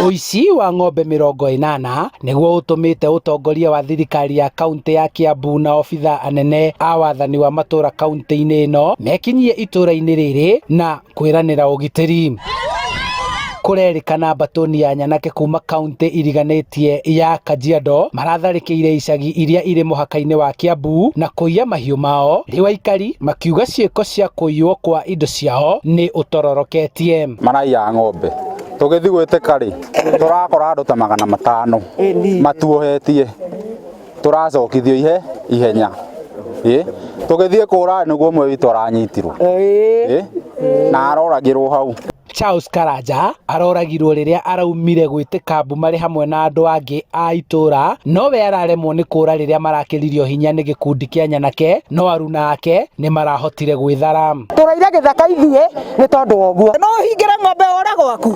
Ũici wa ng'ombe 80 nĩguo ũtũmĩte ũtongoria wa thirikari ya kaunti ya Kiambu na obitha anene a wathani wa matũra kaunti-inĩ ĩno mekinyie itũra-inĩ rĩrĩ na kwĩranĩra ũgitĩri. Kũrerĩkana mbatũni ya nyanake kuma kaunti iriganĩtie ya Kajiado maratharĩkĩire icagi iria irĩ mũhaka-inĩ wa Kiambu na kũiya mahiũ mao, rĩu aikari makiuga ciĩko cia kũiywo kwa indo ciao nĩ ũtororoketie. Maraiya ng'ombe tũgĩthiĩ gwĩtĩka rĩ, tũrakora andũ ta 500 matuohetie, tũracokithio ihe ihenya. Ĩ tũgĩthiĩ kũra nĩguo ũmwe witũ aranyitirwo. Ĩ na aroragĩrwo hau. Charles Karanja aroragirwo rĩrĩa araumire gwĩtĩka mbu marĩ hamwe na andũ angĩ a itũra, nowe araremwo nĩ kũra rĩrĩa marakĩririo hinya nĩ gĩkundi kĩa nyanake, no aruna ake nĩ marahotire gwĩthara. Tũraire gĩthaka ithuĩ nĩ tondũ wa ũguo. No ũhingĩre ng'ombe ũre gwaku?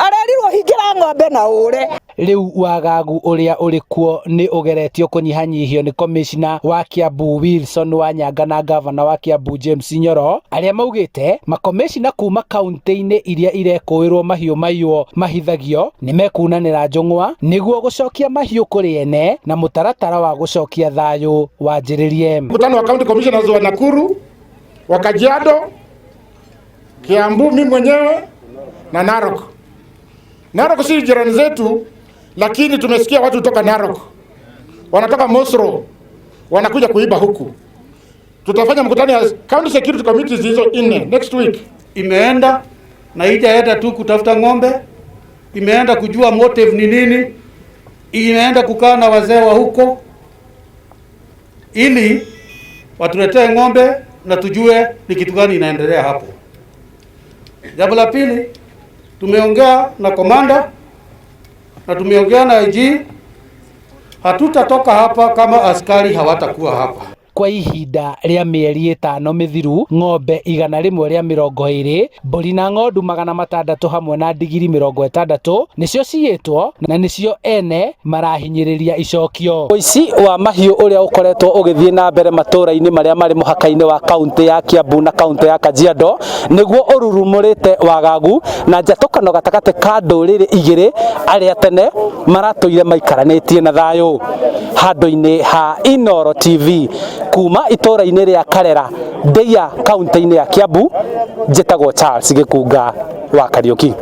Arerirwo hingĩra ng'ombe na ũre. Rĩu wagagu ũrĩa ũrĩ kuo nĩ ũgeretio kũnyihanyihio nĩ komishna wa Kiambu Wilson Wanyanga na gavana wa Kiambu James Nyoro, arĩa maugĩte makomishna kuma kaunti-inĩ iria irekũĩrwo mahiũ maiywo mahithagio nĩ mekunanĩra njũng'wa nĩguo gũcokia mahiũ kũrĩ ene na mũtaratara wa gũcokia thayũ wanjĩrĩrie. Mkutano wa county commissioners wa Nakuru, wa Kajiado, Kiambu, mimi mwenyewe na Narok. Narok si jirani zetu, lakini tumesikia watu kutoka Narok wanatoka Mosro wanakuja kuiba huku. Tutafanya mkutano ya county security committees hizo nne next week. Imeenda na ijaenda tu kutafuta ng'ombe, imeenda kujua motive ni nini, imeenda kukaa na wazee wa huko ili watuletee ng'ombe na tujue ni kitu gani inaendelea hapo. Jambo la pili, tumeongea na komanda na tumeongea na IG. Hatutatoka hapa kama askari hawatakuwa hapa. Kwa ihinda rĩa mĩeri 5 mĩthiru, ng'ombe 120, mbũri na ng'ondu 600 hamwe na ndigiri 60 nĩcio ciyĩtwo na nĩcio ene marahinyĩrĩria icokio. Ũici wa mahiũ ũrĩa ũkoretwo ũgĩthiĩ na mbere matũra-inĩ marĩa marĩ mũhaka-inĩ wa kaunti ya Kiambu na kaunti ya Kajiado nĩguo ũrurumũrĩte wagagu na njatũkano gatagatĩ ka ndũrĩrĩ igĩrĩ arĩa tene maratũire maikaranĩtie na thayũ. Handũ-inĩ ha Inooro TV kuma itũra-inĩ rĩa Karera, Ndeia, kaunti-inĩ ya Kiambu, njĩtagwo Charles Gĩkunga wa Kariũki.